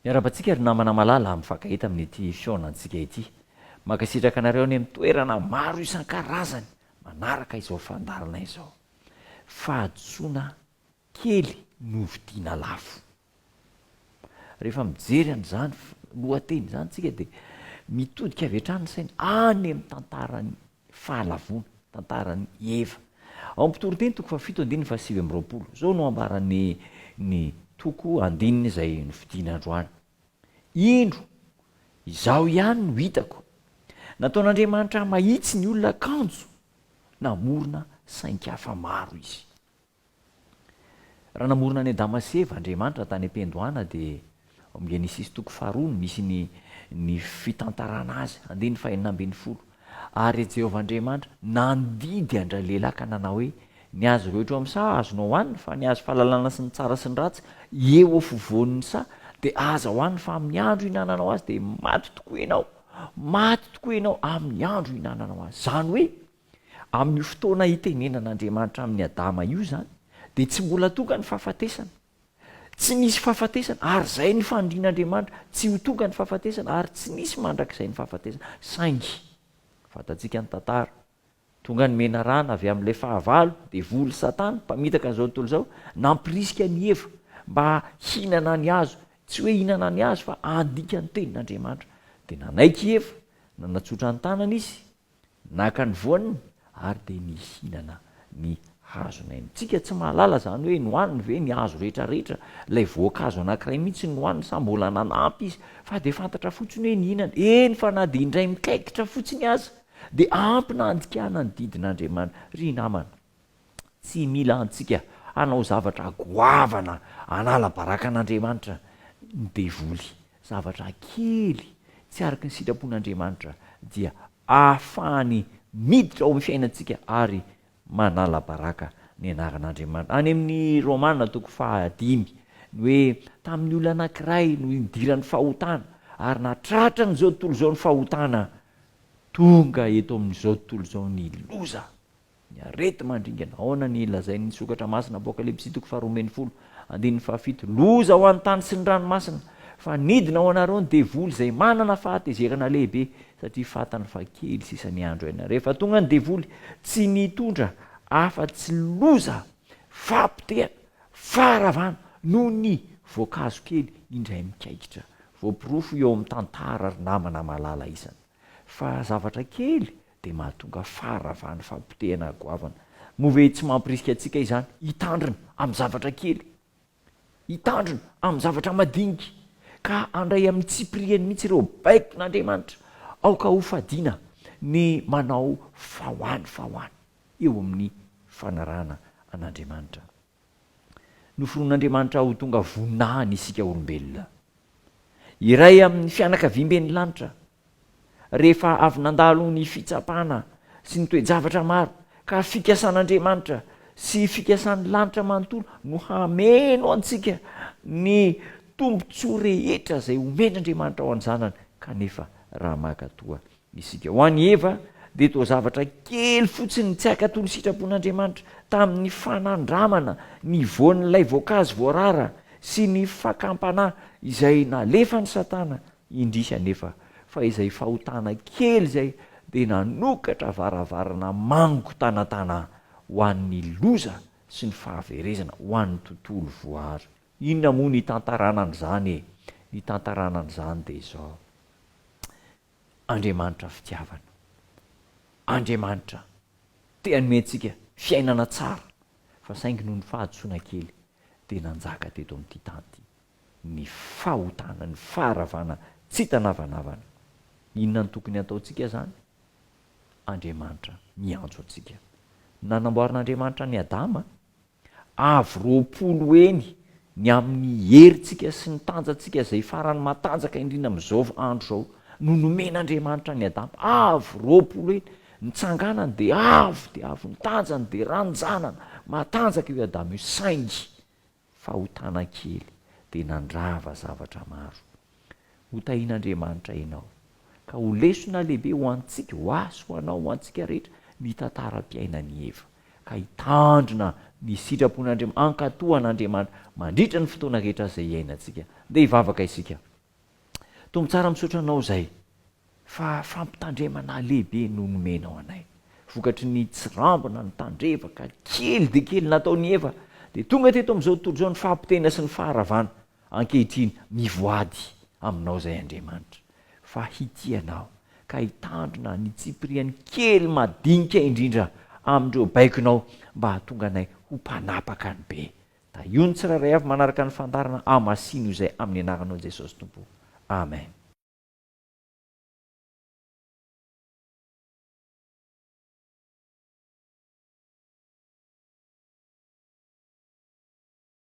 Miarahaba antsika ry namana malala mifankahita amin'ity fihaonantsika ity. Mankasitraka anareo any amin'ny toerana maro isan-karazany manaraka izao fandaharana izao. Fahadisoana kely novidiana lafo. Rehefa mijery an'izany lohateny izany tsika dia mitodika avy hatrany ny saina any amin'ny tantaran'ny fahalavoana, tantaran'i Eva. Ao amin'ny Mpitoriteny toko fahafito andininy fahasivy amby 20, izao no ambaran'ny ny toko andininy izay nofidina androany, Indro, izaho ihany no hitako, nataon'Andriamanitra mahitsy ny olona kanjo namorona sain-kafa maro Izy. Raha namorona an'i Adama sy Eva Andriamanitra tany am-piandohana dia ao amin'ny Genesisy toko faharoa no misy ny ny fitantarana azy, andininy fahenina 16. Ary Jehovah Andriamanitra nandidy an-dralehilahy ka nanao hoe, Ny hazo rehetra eo amin'ny saha azonao hohanina, fa ny hazo fahalalana sy ny tsara sy ny ratsy eo afovoan'ny saha dia aza hohanina, fa amin'ny andro ihinananao azy dia maty tokoa ianao. Maty tokoa ianao amin'ny andro ihinananao azy. Izany hoe Amin'io fotoana itenenan'Andriamanitra amin'i Adama io izany, dia tsy mbola tonga ny fahafatesana. Tsy nisy fahafatesana, ary izay ny fanirian'Andriamanitra, tsy ho tonga ny fahafatesana, ary tsy nisy mandrakizay ny fahafatesana. Saingy, fantatsika ny tantara, tonga ny menarana avy amin'ilay fahavalo, devoly Satana, mpamitaka an'izao tontolo izao, nampirisika an'i Eva mba hihinana ny hazo, tsy hoe hihinana ny hazo fa handika ny tenin'Andriamanitra. Dia nanaiky i Eva, nanatsotra ny tanany izy, Naka ny voaniny ary dia nihinana ny hazon'aina. Tsika tsy mahalala izany hoe nohaniny ve ny hazo rehetra rehetra, ilay voankazo anankiray mihitsy no nohaniny sa mbola nanampy izy fa dia fantatra fotsiny hoe nihinana. Eny fa na dia indray mikaikitra fotsiny aza dia ampy nandikana ny didin'Andriamanitra. Ry namana, tsy mila antsika hanao zavatra goavana hanala baraka an'Andriamanitra ny devoly. Zavatra kely tsy araka ny sitrapon'Andriamanitra dia ahafahany miditra ao amin'ny fiainantsika ary manala baraka ny anaran'Andriamanitra. Any amin'ny Romana toko fahadimy, ny hoe tamin'ny olona anankiray no nidiran'ny fahotana ary nahatratra an'izao tontolo izao ny fahotana, tonga eto amin'izao tontolo izao ny loza. Ny areti-mandringana. Ahoana ny lazain'ny Sokatra Masina, Apokalypsy toko faharoa 12, andininy fahafito, Loza ho an'ny tany sy ny ranomasina, fa nidina ho anareo ny devoly izay manana fahatezerana lehibe, satria fantany fa kely sisa ny andro aina. Rehefa tonga ny devoly, tsy nitondra afa-tsy loza, fahapotehana, faharavana, noho ny voankazo kely indray mikaikitra. Voaporofo eo amin'ny tantara ry namana malala isany, fa zavatra kely dia mahatonga faharavana, fahapotehana goavana. Moa ve tsy mampirisika antsika izany hitandrina amin'ny zavatra kely, hitandrina amin'ny zavatra madinika, ka handray amin'ny tsipiriany mihitsy ireo baikon'Andriamanitra? Aoka hofadiana ny manao fahoany fahoany eo amin'ny fanarahana an'Andriamanitra. Noforonin'Andriamanitra ho tonga voninahiny isika olombelona. Iray amin'ny fianakaviamben'ny lanitra. Rehefa avy nandalo ny fitsapana sy ny toe-javatra maro, ka fikasan'Andriamanitra sy fikasan'ny lanitra manontolo no hameno antsika ny tombontsoa rehetra izay omen'Andriamanitra ho an'ny zanany, kanefa raha mankatoa Isika. Ho an'i Eva dia toa zavatra kely fotsiny ny tsy hankatò ny sitrapon'Andriamanitra tamin'ny fanandramana ny voan'ilay voankazo voarara sy ny fakam-panahy izay nalefan'i Satana, indrisy anefa fa izay fahotana kely izay dia nanokatra varavarana mangotanatana ho an'ny loza sy ny fahaverezana ho an'ny tontolo voary. Inona moa ny hitantarana an'izany e? Ny hitantarana an'izany dia izao. Andriamanitra fitiavana. Andriamanitra te hanome antsika fiainana tsara fa saingy noho ny fahadisoana kely dia nanjaka teto amin'ity tany ity ny fahotana, ny faharavana tsy hita navanavana. Inona no tokony hataontsika izany? Andriamanitra miantso antsika. Nanamboarin'Andriamanitra an'i Adama Avo 20 heny ny amin'ny herintsika sy ny tanjantsika izay farany matanjaka indrindra amin'izao andro izao no nomen'Andriamanitra an'i Adama. Avo 20 heny. Ny tsanganany dia avo dia avo, ny tanjany dia ranjanana. Matanjaka io Adama io, saingy fahotana kely dia nandrava zavatra maro. Ho tahian'Andriamanitra ianao, ka ho lesona lehibe ho antsika, ho ahy sy ho anao, ho antsika rehetra, ny tantaram-piainan'i Eva, ka hitandrina ny sitrapon'Andriamanitra, hankatò an'Andriamanitra mandritra ny fotoana rehetra izay iainantsika. Ndeha hivavaka isika. Tompo tsara misaotra Anao izay fa fampitandremana lehibe no nomenao anay. Vokatry ny tsirambina ny tandrevaka kely dia kely nataon'i Eva dia tonga teto amin'izao tontolo izao ny fahapotehina sy ny faharavana. Ankehitriny mivoady aminao izay Andriamanitra fa hitia anao ka hitandrina ny tsipiriany kely madinika indrindra amin'ireo baikonao mba hahatonga anay ho mpanapaka ny be. Tahio ny tsirairay avy manaraka ny fandaharana amasino izay amin'ny anaranao Jesosy Tompo. Amen.